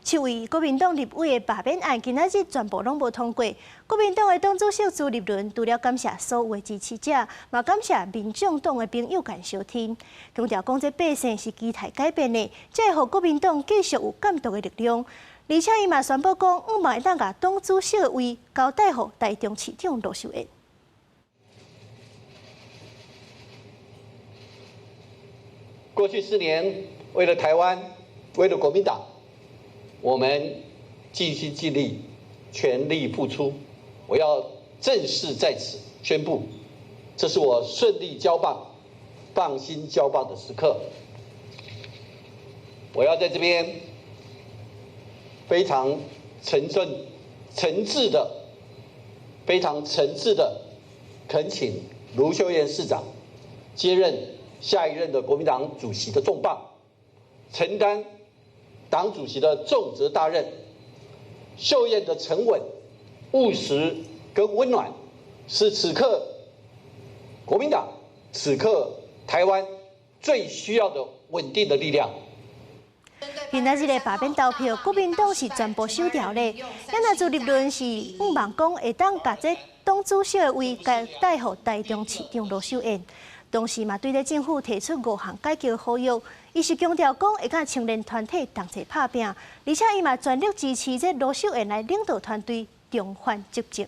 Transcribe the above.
七位國民黨立委的罷免案，今仔日全部攏無通過。國民黨的黨主席朱立倫除了感謝所有的支持者，嘛感謝民眾黨的朋友共相挺，強調講這百姓是期待改變的，才會予國民黨繼續有監督的力量。而且伊嘛宣布講，向望會當共黨主席的位交代予台中市長盧秀燕。過去4年，為了台灣，為了國民黨，我們盡心盡力，全力付出。我要正式在此宣布，這是我順利交棒、放心交棒的時刻。我要在這邊非常誠摯、誠摯的、非常誠摯的懇請盧秀燕市長接任下一任的國民黨主席的重棒，承擔黨主席的重責大任。秀燕的沉穩、務實跟溫暖，是此刻國民黨、此刻台灣最需要的穩定的力量。今仔日的罷免投票，國民黨是全部輸掉咧。若朱立倫是向望講會當共這黨主席的位交代予台中市長盧秀燕。同時嘛，對這政府提出五項改革呼籲，伊是強調講會佮青年團體同齊拍拚，而且伊嘛全力支持這盧秀燕來領導團隊重返執政。